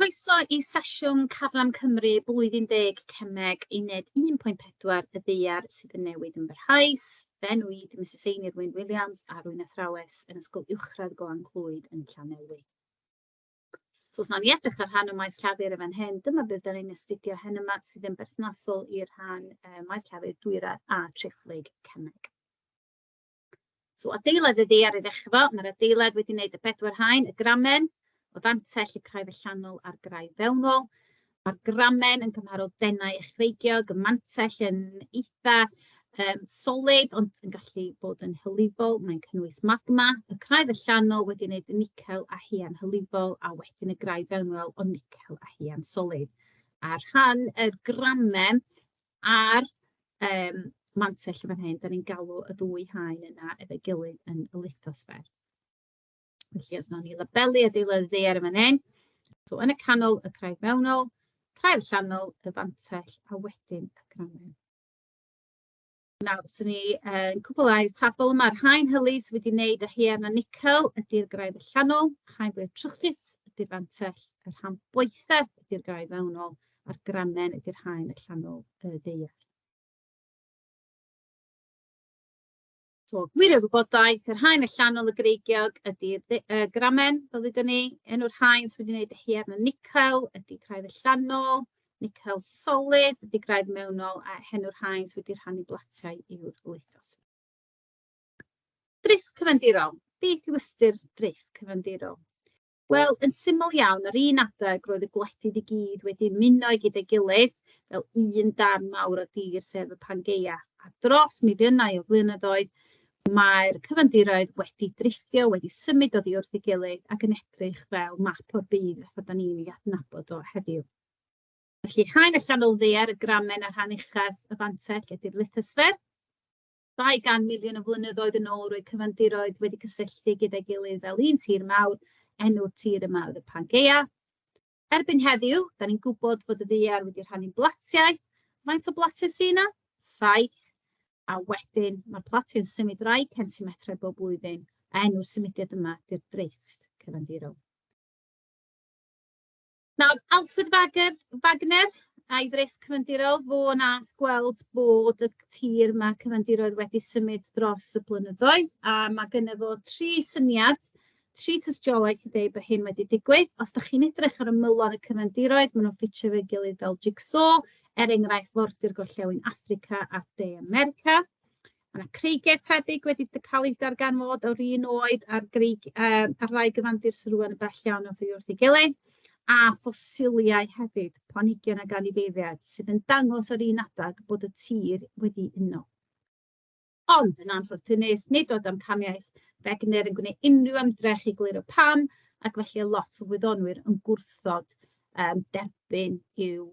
Croeso i sesiwn Carlam Cymru blwyddyn deg Cemeg uned 1.4 y Ddaear sydd yn newid yn barhaus. Fy enw i 'di Misus Einir Wyn Williams a rwy'n athrawes yn Ysgol Uwchradd Glan Clwyd yn Llanelli. So os nawn ni edrych ar rhan o maes llafur yn fan hyn, dyma beth dan ni'n astudio heno 'ma sydd yn berthnasol i'r rhan maes llafur dwyradd a triphlyg cemeg. So adeilad y ddaear i ddechrau fo, mae'r adeilad wedi wneud y bedwar haen, y gramen, y fantell, y craidd allanol a'r graidd fewnol. Mae'r gramen yn cymharol denau a chreigiog, y mantell yn eitha solid, ond yn gallu bod yn hylifol. Mae'n cynnwys magma, y craidd allanol wedi wneud nicel a haearn hylifol, a wedyn y graidd fewnol o nicel a haearn solid. A rhan y gramen a'r mantell yn fan hyn, dan ni'n galw y ddwy haen yna efo'i gilydd yn y lithosffer. Felly os wnawn ni labelu adeilad y ddaear yn fan hyn, so yn y canol y craidd mewnol, craidd allanol, y fantell a wedyn y gramen. Nawr, os ni yn cwblhau'r tabl yma, yr haen hylif sydd wedi wneud â haearn a nicel ydy'r graidd allanol, haen fwyaf trwchus ydy'r fantell, y rhan boethaf ydy'r graidd fewnol, a'r gramen ydy'r haen allanol y ddaear. So, gwirio gwybodaeth, yr haen allanol y greigiog ydy'r gramen, fel ddudwn ni. Enw'r haen sydd wedi gwneud y haearn a nicel ydy craidd allanol, nicel solid ydy graidd mewnol, a henw'r haen sydd wedi rhannu blatiau yw'r lithos. Drifft cyfandirol. Beth yw ystyr drifft cyfandirol? Wel, yn syml iawn, ar un adeg roedd y gwledydd i gyd wedi ymuno gyda'i gilydd fel un darn mawr o dir, sef y Pangaea. A dros miliynau o flynyddoedd, mae'r cyfandiroedd wedi drifftio, wedi symud oddi wrth ei gilydd ac yn edrych fel map o'r byd fatha da ni'n ei adnabod o heddiw. Felly, haen allanol ddaear, y gramen a'r rhan uchaf y fantell ydy'r lithosffer. 200 miliwn o flynyddoedd yn ôl roedd cyfandiroedd wedi cysylltu gyda'i gilydd fel un tir mawr, enw'r tir yma oedd y Pangaea. Erbyn heddiw, da ni'n gwybod fod y ddaear wedi rhannu'n blatiau. Faint o blatiau sy'n yna? 7. A wedyn mae'r platiau'n symud rai centimetrau bob blwyddyn, a enw'r symudiad yma ydy'r drifft cyfandirol. Nawr, Alfred Wager, Wagner a'i ddrifft cyfandirol, fo nath gweld bod y tir 'ma cyfandiroedd wedi symud dros y blynyddoedd, a mae gynno fo tri syniad, tri tystiolaeth i ddeud bod hyn wedi digwydd. Os dach chi'n edrych ar ymylon y cyfandiroedd, maen nhw'n ffitio efo'i gilydd fel jig-so, er enghraifft fordir Gorllewin Affrica a De America. Mae 'na creigiau tebyg wedi cael eu darganfod o'r un oed ar greig, ar ddau gyfandir sydd rŵan yn bell iawn oddi wrth ei gilydd, a ffosiliau hefyd, planhigion ac anifeiliaid, sydd yn dangos ar un adeg bod y tir wedi uno. Ond, yn anffodus, nid oedd damcaniaeth Wegener yn gwneud unrhyw ymdrech i gliro pam, ac felly lot o wyddonwyr yn gwrthod derbyn i'w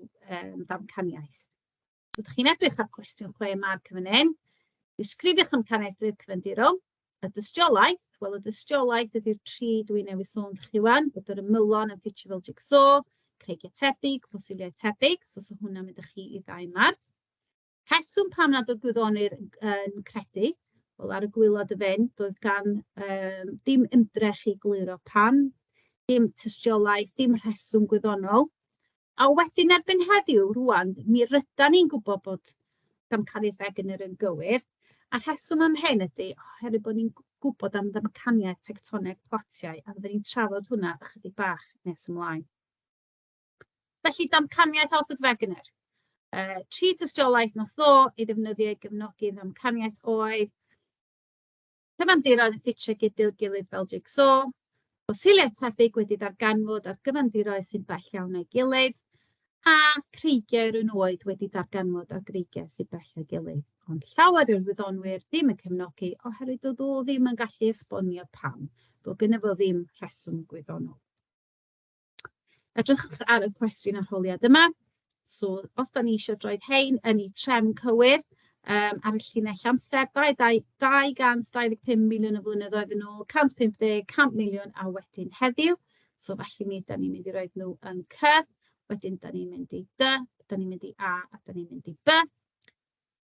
damcaniaeth. So, ydych chi'n edrych ar cwestiwn 6 marc yn fan hyn, disgrifiwch amcaniaeth dref cyfandirol, y dystiolaeth, wel y dystiolaeth ydy'r tri dwi newydd sôn wrth chi wan, bod yr ymylon yn ffitio fel jigsaw, creigiau tebyg, ffosiliau tebyg, so, so hwnna'n mynd â chi i ddau marc. Rheswm pam nad oedd gwyddonwyr yn credu, wel ar y gwaelod y fynd, doedd gan dim ymdrech i gliro pam, dim tystiolaeth, dim rheswm gwyddonol. A wedyn erbyn heddiw rŵan, mi rydan ni'n gwybod bod damcaniaeth Wegener yn gywir, a'r rheswm am hyn ydy oherwydd bod ni'n gwybod am ddamcaniaeth tectoneg platiau, a fydden ni'n trafod hwnna ychydig bach nes ymlaen. Felly, damcaniaeth Alfred Wegener. Tri tystiolaeth nath o ei ddefnyddio i gefnogi ddamcaniaeth oedd Cyfandiroedd yn ffitio gyda'i gilydd fel jig-so, ffosiliau tebyg wedi darganfod ar gyfandiroedd sy'n bell iawn o'i gilydd, a creigiau yr un oed wedi darganfod ar greigiau sy'n bell o'i gilydd. Ond llawer o'r wyddonwyr ddim yn cefnogi oherwydd doedd o ddim yn gallu esbonio pam. Doedd gynno fo ddim rheswm gwyddonol. Edrychwch ar y cwestiwn arholiad yma. So, os da ni eisiau droed hein yn eu trefn cywir, ar y llinell amser, 225 miliwn o flynyddoedd yn ôl, 150, 100 miliwn a wedyn heddiw. So, felly mi da ni'n mynd i roed nhw yn C, wedyn da ni'n mynd i D, da ni'n mynd i A a da ni'n mynd i B.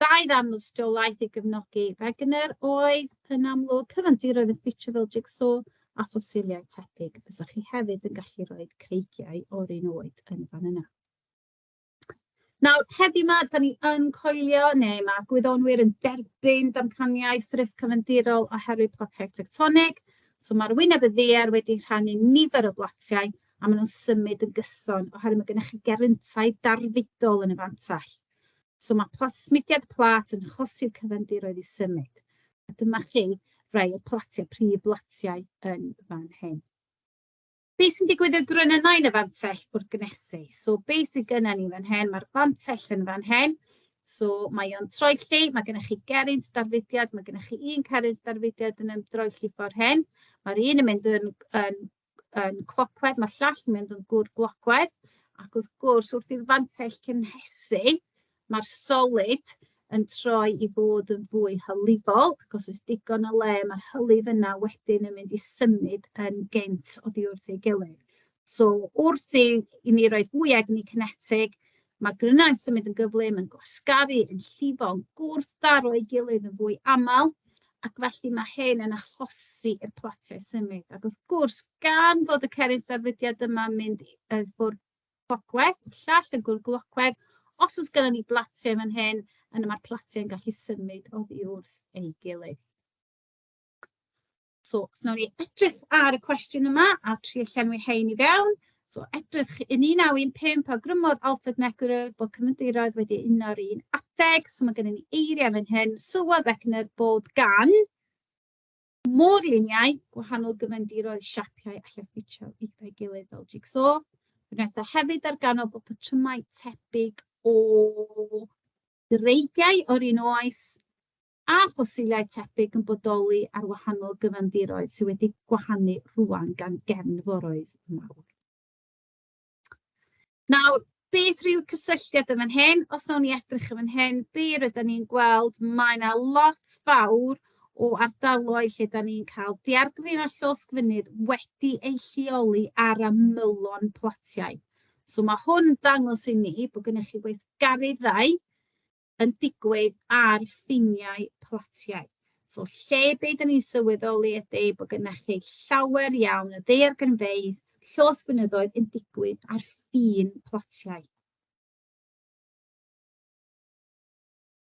Dau ddarn o dystiolaeth i gefnogi Wegener oedd, yn amlwg, cyfandiroedd yn ffitio fel jig-so a ffosiliau tebyg, fysa chi hefyd yn gallu rhoi creigiau o'r un oed yn fan yna. Nawr, heddiw 'ma, dan ni yn coelio, neu ma' gwyddonwyr yn derbyn damcaniaeth ddrifft cyfandirol oherwydd platiau tectonig. So ma'r wyneb y ddaear wedi rhannu nifer o blatiau, a maen nhw'n symud yn gyson oherwydd mae gennych chi geryntau darfudol yn y fantell. So mae plasmudiad plât yn achosi'r cyfandiroedd i symud. A dyma chi rai o'r platiau, prif blatiau yn fan hyn. Be sy'n digwydd i'r gronynnau yn y fantell wrth gynhesu? So be sydd gynna ni fan hyn, mae'r fantell yn fan hyn. So mae o'n troelli, mae gennych chi gerrynt darfudiad, mae gennych chi un cerrynt darfudiad yn ymdroelli ffordd hyn. Mae'r un yn mynd yn, yn, yn clocwedd, mae'r llall yn mynd yn gwrglocwedd. Ac wrth gwrs, wrth i'r fantell cynhesu, Mae'r solid yn troi i fod yn fwy hylifol, ac os oes digon o le, mae'r hylif yna wedyn yn mynd i symud yn gynt oddi wrth ei gilydd. So wrth i, i ni roi fwy egni cinetig, mae'r grynau yn symud yn gyflym, yn gwasgaru, yn llifo, yn gwrthdaro ei gilydd yn fwy aml, ac felly mae hyn yn achosi i'r platiau symud. Ac wrth gwrs, gan fod y cerrig darfudiad yma'n mynd efo'r clocwedd, y llall yn gwrglocwedd. Os oes gennym ni blatiau fan hyn, yna mae'r platiau yn gallu symud oddi wrth ei gilydd. So, os wnawn ni edrych ar y cwestiwn yma a trio llenwi hein i fewn. So, edrych yn 1915, awgrymodd Alfred Megurow bod cyfandiroedd wedi uno ar un adeg. So, mae gennym ni eiriau fan hyn. Sylwodd Wegener bod gan Môrluniau, gwahanol gyfandiroedd, siapiau alla ffitio gyda'i gilydd fel jig-so. Fe wnaeth e hefyd darganfod bod patrymau tebyg o dreigiau o'r un oes a ffosiliau tebyg yn bodoli ar wahanol gyfandiroedd sydd wedi gwahanu rŵan gan gefnforoedd mawr. Nawr, beth yw'r cysylltiad yn fan hyn? Os wnawn ni edrych yn fan hyn, be rydyn ni'n gweld? Mae yna lot fawr o ardaloedd lle dan ni'n cael daeargryn a llosgfynydd wedi eu lleoli ar ymylon platiau. So mae hwn yn dangos i ni bod gennych chi weithgareddau yn digwydd ar ffiniau platiau. So lle be dan ni'n sylweddoli ydy bod gennych chi llawer iawn o ddaeargrynfeydd llosgfynyddoedd yn digwydd ar ffin platiau.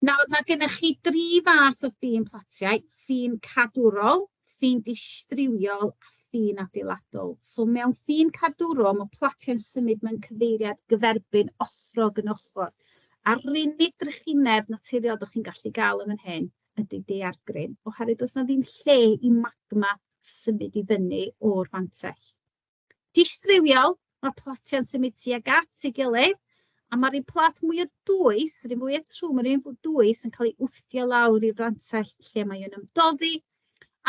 Nawr, mae gennych chi dri fath o ffin platiau, ffin cadwrol, ffin distrywiol a ffin adeiladol. So mewn ffin cadwrol, mae platiau'n symud mewn cyfeiriad gyferbyn ochrog yn ochr. A'r unig drychineb naturiol dach chi'n gallu gael yn fan hyn ydy daeargryn, oherwydd does 'na ddim lle i magma symud i fyny o'r fantell. Distrywiol, mae'r platiau'n symud tuag at ei gilydd, a mae'r un plat mwya dwys, yr un mwya trwm, yr un dwys yn cael ei wthio lawr i'r fantell lle mae o'n ymdoddi.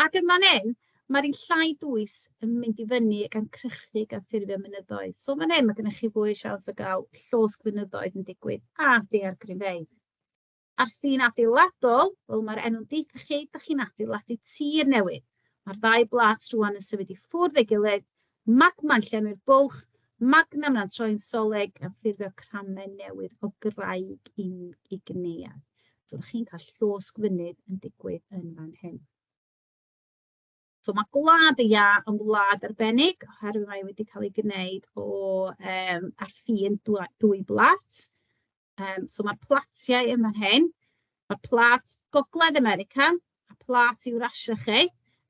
Ac yn fan hyn, mae'r un llai dwys yn mynd i fyny ac yn crychu gan ffurfio mynyddoedd. So fan hyn, mae gennych chi fwy o siawns o gael llosg fynyddoedd yn digwydd a daeargrynfeydd. A'r ffin adeiladol, fel mae'r enw'n deutha chi, dach chi'n adeiladu tir newydd. Mae'r ddau blât rŵan yn symud i ffwrdd ei gilydd, magma'n llenwi'r bwlch, magna yna'n troi'n soleg a ffurfio cramau newydd o graig igneaidd. So ydych chi'n cael llosg fynydd yn digwydd yn fan hyn. So mae Gwlad y Iâ yn wlad arbennig oherwydd mae wedi cael ei gwneud o um, ar ffin dwy, dwy blat. So mae'r platiau yn fan hyn. Mae'r plat Gogledd America a plat Eurasia chi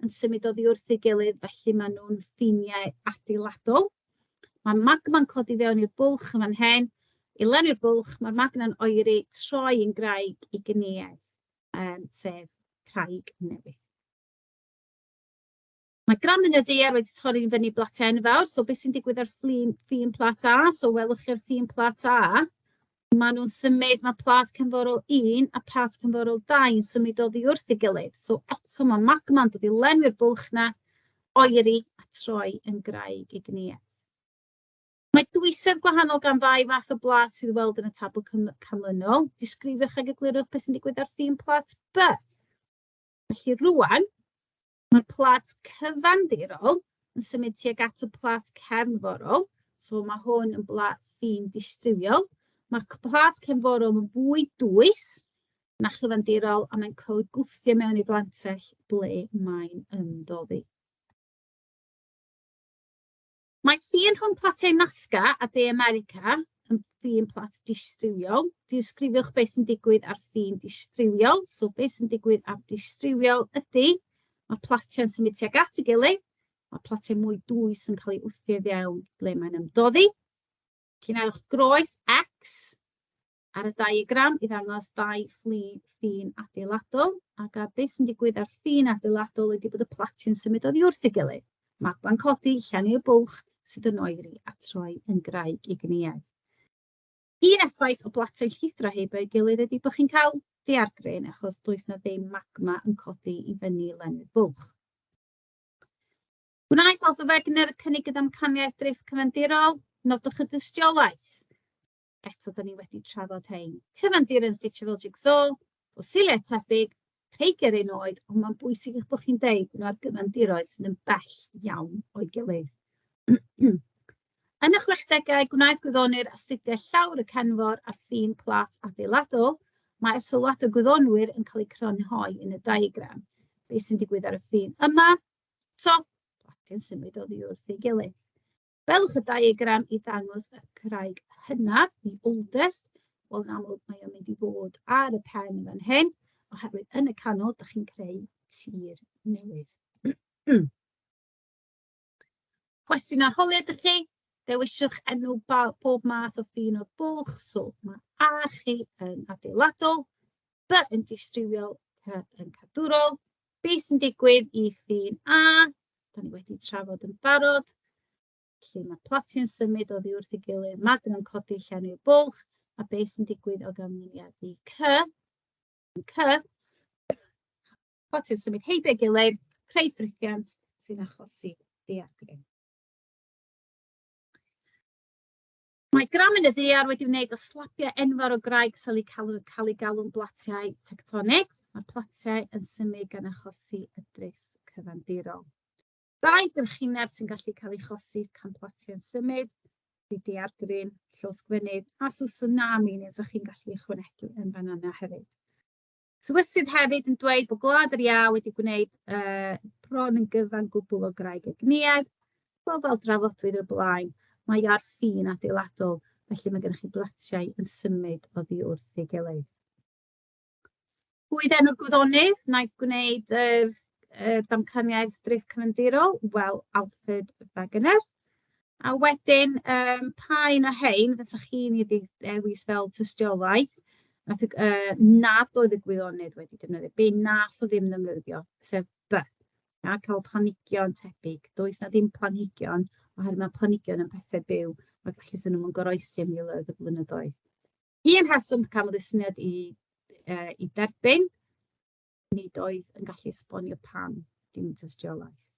yn symud oddi wrth ei gilydd, felly maen nhw'n ffiniau adeiladol. Mae magma'n codi fewn i'r bwlch yn fan hyn. I lenwi'r bwlch, mae'r magna'n oeri, troi yn graig i gneedd, um, sef craig newydd. Mae gramen y ddaear wedi torri'n fyny blatiau enfawr, so beth sy'n digwydd ar fflin, ffin plat A? So welwch chi'r ffin plat A, maen nhw'n symud, mae plat cefnforol 1 a plat cefnforol 2 yn symud oddi wrth ei gilydd. So eto mae magma'n dod i lenwi'r bwlch 'na, oeri a troi yn graig igneaidd. Mae dwysedd gwahanol gan ddau fath o blat sydd i'w weld yn y tabl canlynol. Disgrifiwch ac eglurwch beth sy'n digwydd ar ffin plat B. Felly rŵan, Mae'r plât cyfandirol yn symud tuag at y plât cefnforol, so mae hwn yn blât ffin distrywiol. Mae'r plât cefnforol yn fwy dwys na chyfandirol a mae'n cael ei gwthio mewn i flantell ble mae'n ymdoddi. Mae ffin rhwng platiau Nazca a De America yn ffin plat distrywiol. Disgrifiwch beth sy'n digwydd ar ffin distrywiol. So beth sy'n digwydd ar distrywiol ydy, mae platiau'n symud tuag at ei gilydd, mae platiau mwy dwys yn cael ei wthio i fewn ble mae'n ymdoddi. Llinellwch groes X ar y diagram i ddangos dau ffin adeiladol, ac ar beth sy'n digwydd ar ffin adeiladol ydy bod y platiau'n symud oddi wrth ei gilydd. Magla'n codi, llenwi y bwlch sydd yn oeri a troi yn graig igneaidd. Un effaith o blatiau llithro heibio'i gilydd ydy bod chi'n cael daeargryn achos does 'na ddim magma yn codi i fyny i lenwi'r bwlch. Gwnaeth Alfred Wegener cynnig y ddamcaniaeth drifft cyfandirol? Nodwch y dystiolaeth. Eto, da ni wedi trafod hein. Cyfandir yn ffitio fel jigsaw, ffosiliau tebyg, creigiau'r un oed, ond mae'n bwysig eich bod chi'n deud bod nhw ar gyfandiroedd sydd yn bell iawn o'i gilydd. Yn y chwechdegau, gwnaeth gwyddonwyr astudiaeth llawr y cenfor a ffin plât adeiladol. Mae'r sylwadau gwyddonwyr yn cael eu crynhoi yn y diagram. Be sy'n digwydd ar y ffin yma? So, platiau'n symud oddi wrth ei gilydd. Gwelwch y diagram i ddangos y craig hynaf, the oldest. Wel, yn amlwg mae o'n mynd i fod ar y pen yn fan hyn, oherwydd yn y canol, dach chi'n creu tir newydd. Cwestiwn arholiad i chi. Dewiswch enw bob math o ffin o'r bwlch. So mae A chi yn adeiladol, B yn distrywiol, C yn cadwrol. Be sy'n digwydd i ffin A? Da ni wedi trafod yn barod. Felly mae platiau'n symud oddi wrth ei gilydd, magna'n codi llenwi'r bwlch, a be sy'n digwydd o ganlyniad i C? C, platiau'n symud heibio'i gilydd, creu ffrithiant sy'n achosi daeargryn. Mae gramen y ddaear wedi wneud o slabiau enfawr o graig sy'n cael, cael eu galw'n blatiau tectonig. Mae'r platiau yn symud gan achosi y drifft cyfandirol. Dau drychineb sy'n gallu cael ei chosi gan platiau'n symud, ydy daeargryn, llosgfynydd a tsunami, neu ydych chi'n gallu ychwanegu yn fan yna hefyd. Tywysydd hefyd yn dweud bod Gwlad yr Iâ wedi gwneud uh, bron yn gyfan gwbl o graig y gniaid. Wel, fel drafodwyd o'r blaen, mae ar ffin adeiladol, felly mae gennych chi blatiau yn symud oddi wrth ei gilydd. Pwy enw'r gwyddonydd wnaeth gwneud yr, yr damcaniaeth drifft cyfandirol? Wel, Alfred Wegener. A wedyn, pa un o hein fysa chi'n ei ddewis fel tystiolaeth nath y nad oedd y gwyddonydd wedi defnyddio? Be nath o ddim ddefnyddio, sef B. A cael planhigion tebyg. Does 'na ddim planhigion, oherwydd mae planhigion yn pethau byw, ac felly 'sen nhw'm yn goroesi am miloedd o flynyddoedd. Un rheswm cafodd y syniad i, i derbyn, nid oedd yn gallu esbonio pam dim tystiolaeth.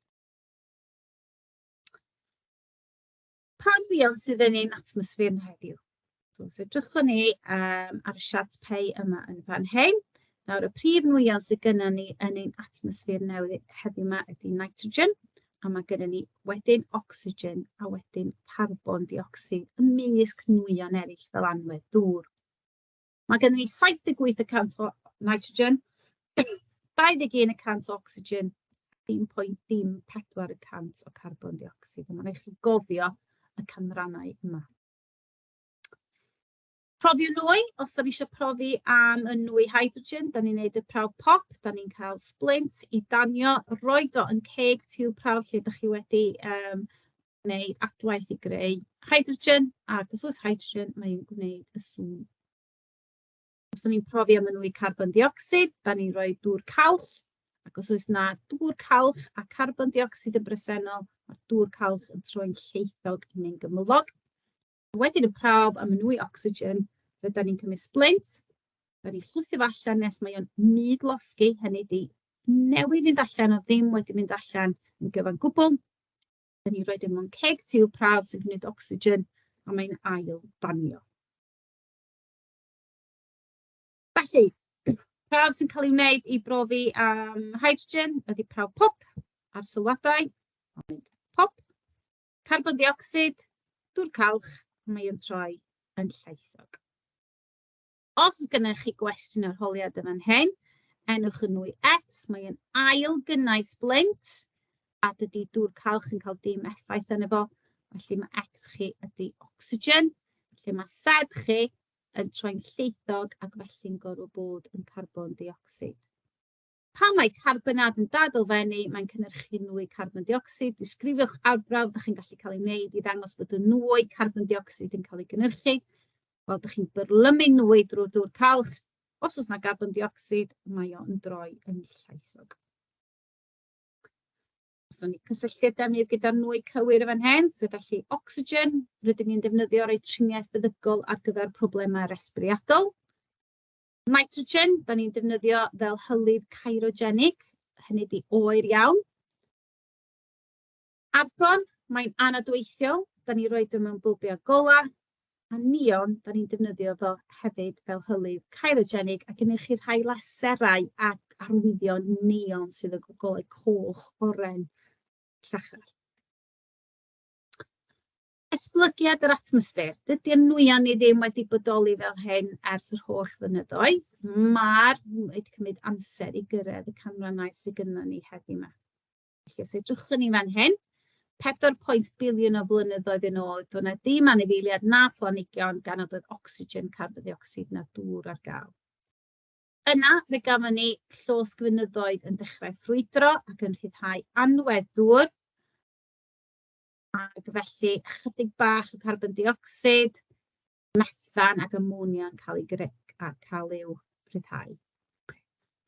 Pa nwyon sydd yn ein atmosffer ni heddiw? So, os edrychwn ni ar y siart pei yma yn fan hyn, nawr y prif nwyon sydd gennym ni yn ein atmosffer newydd heddiw yma ydy nitrogen, a mae gennym ni wedyn ocsigen a wedyn carbon dioxid ymysg nwyon eraill fel anwedd dŵr. Mae gennym ni 78% o nitrogen, 21% o ocsigen, 0.04% o carbon dioxid. A mae'n rhaid chi gofio y canrannau yma. Profi nwy, os da ni eisiau profi am y nwy hydrogen, da ni'n neud y prawf pop, da ni'n cael splint i danio, roed o yn ceg tiwb prawf lle da chi wedi gwneud adwaith i greu hydrogen, ac os oes hydrogen, mae'n gwneud y sŵn. Os da ni'n profi am y nwy carbon dioxid, da ni'n rhoi dŵr calch, ac os oes 'na dŵr calch a carbon dioxid yn bresennol, mae'r dŵr calch yn troi'n lleithog neu'n gymylog. Wedyn y prawf am y nwy ocsigen, rydan ni'n cymryd splint, da ni'n chwythu fo allan nes mae o'n mudlosgi, hynny ydi newydd fynd allan o ddim wedi mynd allan yn gyfan gwbl. Da ni'n rhoi e mewn ceg tiwb prawf sy'n cymryd ocsigen a mae'n ail danio. Felly, prawf sy'n cael ei wneud i brofi am hydrogen ydy prawf pop ar sylwadau. Pop. Carbon dioxid, dŵr calch, mae o'n troi yn llaethog. Os oes gennych chi gwestiwn arholiad yn fan hyn, enwch y nwy X, mae yn ail gynnau sblint, a dydy dŵr calch yn cael dim effaith arno fo. Felly mae X chi ydy ocsigen, lle mae Z chi yn troi'n llaethog ac felly'n gorfod bod yn carbon deuocsid. Pan mae carbonad yn dadelfennu, mae'n cynhyrchu nwy carbon deuocsid. Disgrifiwch arbrawf ydych chi'n gallu cael ei wneud i ddangos bod y nwy carbon deuocsid yn cael ei gynhyrchu. Wel, dych chi'n byrlymu nwy drwy'r dŵr calch. Os oes yna garbon deuocsid, mae o'n droi yn llaethog. Os o'n ni cysylltiad defnydd gyda'r nwy cywir yn fan hyn, so felly ocsigen, rydyn ni'n defnyddio roi triniaeth feddygol ar gyfer problemau resbiriadol. Nitrogen, da ni'n defnyddio fel hylif cryogenic, hynny ydi oer iawn. Argon, mae'n anadweithiol, da ni'n rhoi o mewn bylbiau golau. A neon, da ni'n defnyddio fo hefyd fel hylif cryogenic a gennych chi rhai laserau ac arwyddion neon sydd yn golau coch, oren, llachar. Esblygiad yr atmosffer. Dydy'r nwyon ni ddim wedi bodoli fel hyn ers yr holl flynyddoedd. Mae'r wedi cymryd amser i gyrraedd y canrannau sydd gynnon ni heddiw 'ma. Felly, os edrychwn ni fan hyn, 4 biliwn o flynyddoedd yn ôl, doedd 'na ddim anifeiliaid na phlanhigion gan nad oedd ocsigen, carbon dioxide na dŵr ar gael. Yna, fe gafon ni llosgfynyddoedd yn dechrau ffrwydro ac yn rhyddhau anwedd dŵr, ac felly ychydig bach o carbon dioxide, methan ac amonia yn cael eu a cael eu rhyddhau.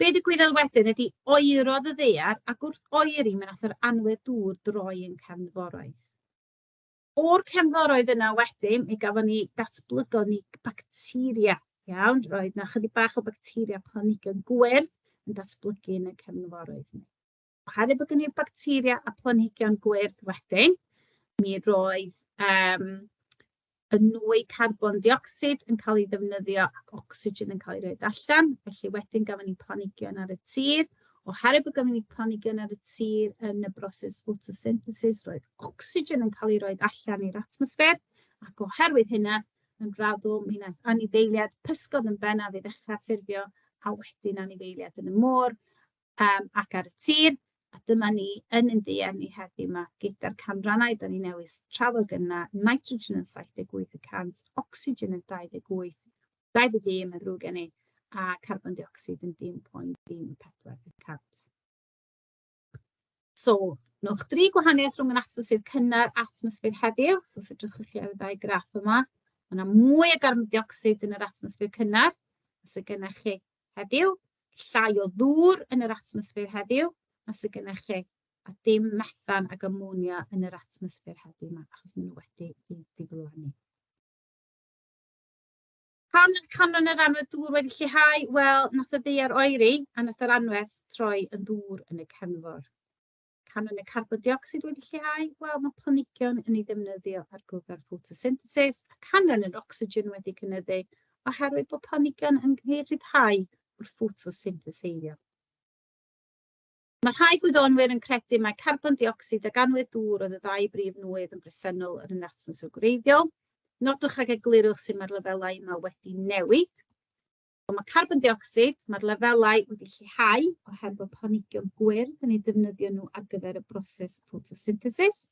Be ddigwyddodd wedyn ydy oerodd y ddaear ac wrth oeri mi nath yr anwedd dŵr droi yn cefnforoedd. O'r cefnforoedd yna wedyn, mi gafon ni datblygon ni bacteria, iawn? Roedd 'na chydig bach o bacteria planhigion gwyrdd yn datblygu yn y cefnforoedd ni. Oherwydd bod gen ni'r bacteria a planhigion gwyrdd wedyn, mi roedd yym, y nwy carbon dioxid yn cael ei ddefnyddio ac ocsigen yn cael ei roid allan. Felly wedyn gafon ni planhigion ar y tir. Oherwydd bod gynnon ni planhigion ar y tir yn y broses photosynthesis, roedd ocsigen yn cael ei roid allan i'r atmosffer, ac oherwydd hynna, yn raddol, mi wnaeth anifeiliaid, pysgod yn bennaf, i ddechrau ffurfio, a wedyn anifeiliaid yn y môr ac ar y tir. A dyma ni yn ein daear ni heddiw 'ma gyda'r canrannau dan ni newydd trafod gynna, nitrogen yn 78%, ocsigen yn 28, 21 mae'n ddrwg gen i, a carbon dioxide yn dim point dim 4%. So, nowch dri gwahaniaeth rhwng yr atmosffer cynnar a atmosffer heddiw. So, os edrychwch chi ar y ddau graff yma, mae yna mwy o garbon dioxide yn yr atmosffer cynnar, os y gennych chi heddiw, llai o ddŵr yn yr atmosffer heddiw na sydd gennych chi, a dim methan ac amonia yn yr atmosffer heddiw 'ma, achos maen nhw wedi eu diflannu. Pam nath canran yr anwedd dŵr wedi lleihau? Wel, nath y ddaear oeri a nath yr anwedd troi yn ddŵr yn y cefnfor. Canran y carbon dioxide wedi lleihau? Wel, mae planhigion yn ei ddefnyddio ar gyfer photosynthesis, a canran yr ocsigen wedi cynyddu oherwydd bod planhigion yn ei rhyddhau wrth ffotosyntheseiddio. Mae rhai gwyddonwyr yn credu mai carbon dioxide ac anwedd dŵr oedd y ddau brif nwydd yn bresennol yn yr atmosffer gwreiddiol. Nodwch ac eglurwch sut mae'r lefelau yma wedi newid. Wel, mae carbon dioxide, mae'r lefelau wedi lleihau oherwydd bod planhigion gwyrdd yn eu defnyddio nhw ar gyfer y broses photosynthesis.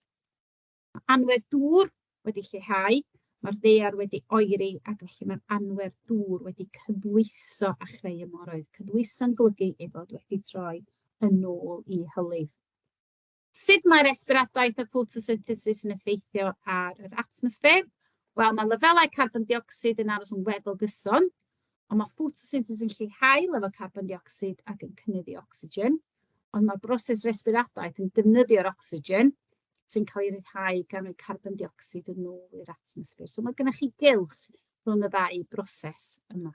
Mae anwedd dŵr wedi lleihau, mae'r ddaear wedi oeri ac felly mae'r anwedd dŵr wedi cyddwyso a chreu y moroedd. Cyddwyso'n golygu ei fod wedi troi yn ôl i hylif. Sut mae resbiradaeth a photosynthesis yn effeithio ar yr atmosffer? Wel, mae lefelau carbon dioxid yn aros yn weddol gyson, ond mae photosynthesis yn lleihau lefel carbon dioxid ac yn cynyddu ocsigen, ond mae'r broses resbiradaeth yn defnyddio'r ocsigen sy'n cael ei ryddhau gan roi carbon dioxid yn ôl i'r atmosffer. So mae gennych chi gylch rhwng y ddau broses yma.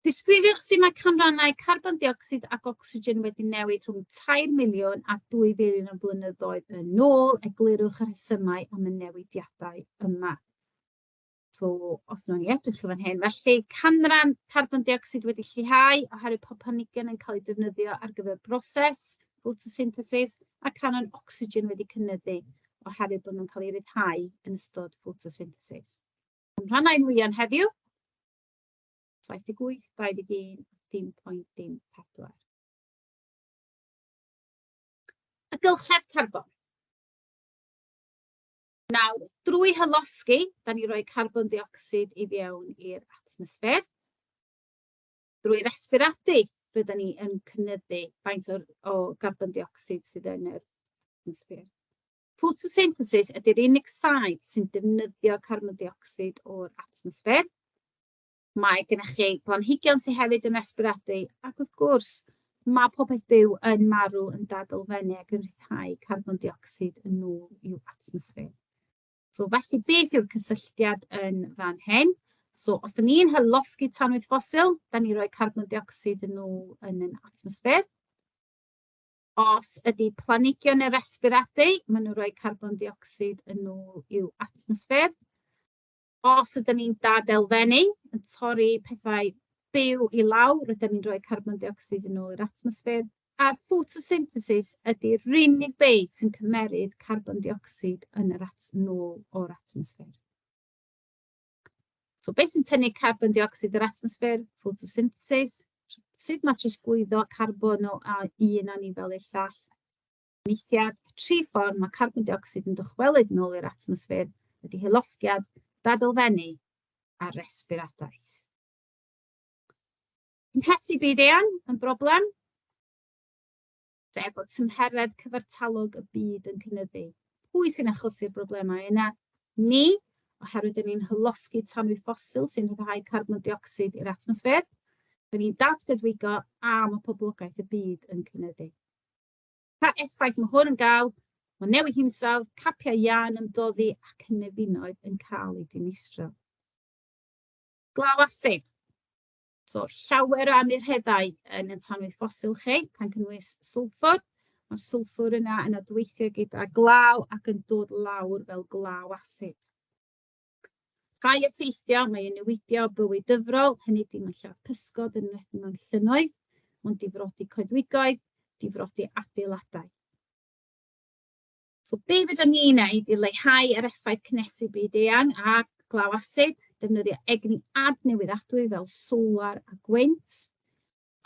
Disgrifiwch sut mae canrannau carbon deuocsid ac ocsigen wedi newid rhwng 3 miliwn a 2 filiwn o flynyddoedd yn ôl. Eglurwch y rhesymau am y newidiadau yma. So, os wnawn ni edrych yn fan hyn, felly canran carbon deuocsid wedi lleihau oherwydd pob planhigion yn cael ei defnyddio ar gyfer broses photosynthesis, a canran ocsigen wedi cynyddu oherwydd bod nhw'n cael eu rhyddhau yn ystod photosynthesis. Rhannau nwyon heddiw, 78, 21, dim point dim 4. Y gylchedd carbon. Nawr, drwy hylosgi, da ni'n rhoi carbon deuocsid i fewn i'r atmosffer. Drwy resbiradu, rydyn ni yn cynyddu faint o garbon deuocsid sydd yn yr atmosffer. Ffotosynthesis ydy'r unig saeth sy'n defnyddio carbon deuocsid o'r atmosffer. Mae gennych chi blanhigion sydd hefyd yn resbiradu, ac wrth gwrs, mae popeth byw yn marw yn dadelfennu ac yn rhyddhau carbon deuocsid yn ôl i'w atmosffer. So felly, beth yw'r cysylltiad yn fan hyn? So os dan ni'n hylosgi tanwydd ffosil, dan ni'n rhoi carbon deuocsid yn ôl yn ein atmosffer. Os ydy planhigion yn resbiradu, maen nhw'n rhoi carbon deuocsid yn ôl i'w atmosffer. Os ydyn ni'n dadelfennu, yn torri pethau byw i lawr, rydyn ni'n rhoi carbon deuocsid yn ôl i'r atmosffer. A'r ffotosynthesis ydy'r unig beth sy'n cymeryd carbon deuocsid yn yr at nôl o'r atmosffer. So beth sy'n tynnu carbon deuocsid o'r atmosffer? Ffotosynthesis. Sut mae trosglwyddo carbon o un anifail i'r llall? Maethiad. Tri ffordd mae carbon deuocsid yn dychwelyd nôl i'r atmosffer ydy hylosgiad, dadelfennu a resbiradaeth. Cynhesu byd-eang yn broblem, sef bod tymheredd cyfartalog y byd yn cynyddu. Pwy sy'n achosi'r broblemau yna? Ni, oherwydd dan ni'n hylosgi tanwydd ffosil sy'n rhyddhau carbon deuocsid i'r atmosffer. Dan ni'n datgoedwigo a mae poblogaeth y byd yn cynyddu. Pa effaith mae hwn yn gael? Mae newid hinsawdd, capiau iâ yn ymdoddi a cynefinoedd yn cael eu dinistrio. Glaw asid. So llawer o amyrheddau yn y tanwydd ffosil chi, gan cynnwys sylffwr. Mae'r sylffwr yna yn adweithio gyda glaw ac yn dod lawr fel glaw asid. Rhai effeithiau, mae o'n newidio bywyd dyfrol, hynny ydy mae'n lladd pysgod yn enwedig mewn llynnoedd, mae'n difrodi coedwigoedd, difrodi adeiladau. So be fedrwn ni wneud i leihau yr effaith cynhesu byd-eang a glaw asid? Defnyddio egni adnewyddadwy fel solar a gwynt.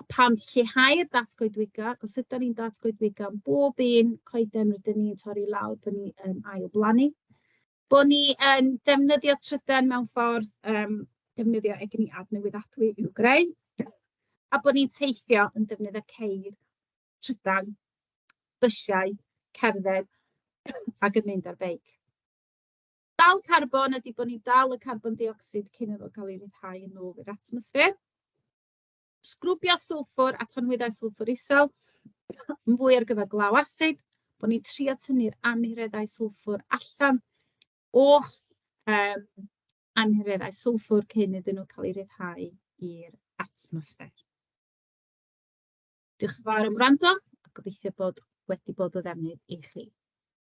A pam lleihau'r datgoedwigo? Ac os ydyn ni'n datgoedwigo am bob un coeden rydyn ni'n torri lawr, bod ni yn ailblannu. Bod ni yn defnyddio trydan mewn ffordd, defnyddio egni adnewyddadwy i'w greu. A bod ni'n teithio yn defnyddio ceir, trydan, bysiau, cerdded ac yn mynd ar beic. Dal carbon ydy bod ni'n dal y carbon deuocsid cyn iddo cael ei ryddhau yn ôl i'r atmosffer. Sgrwbio sylffwr a tanwyddau sylffwr isel, yn fwy ar gyfer glaw asid, bod ni'n trio tynnu'r amhureddau sylffwr allan o'ch amhureddau sylffwr cyn iddyn nhw cael eu rhyddhau i'r atmosffer. Diolch yn fawr am wrando, a gobeithio bod wedi bod o ddefnydd i chi.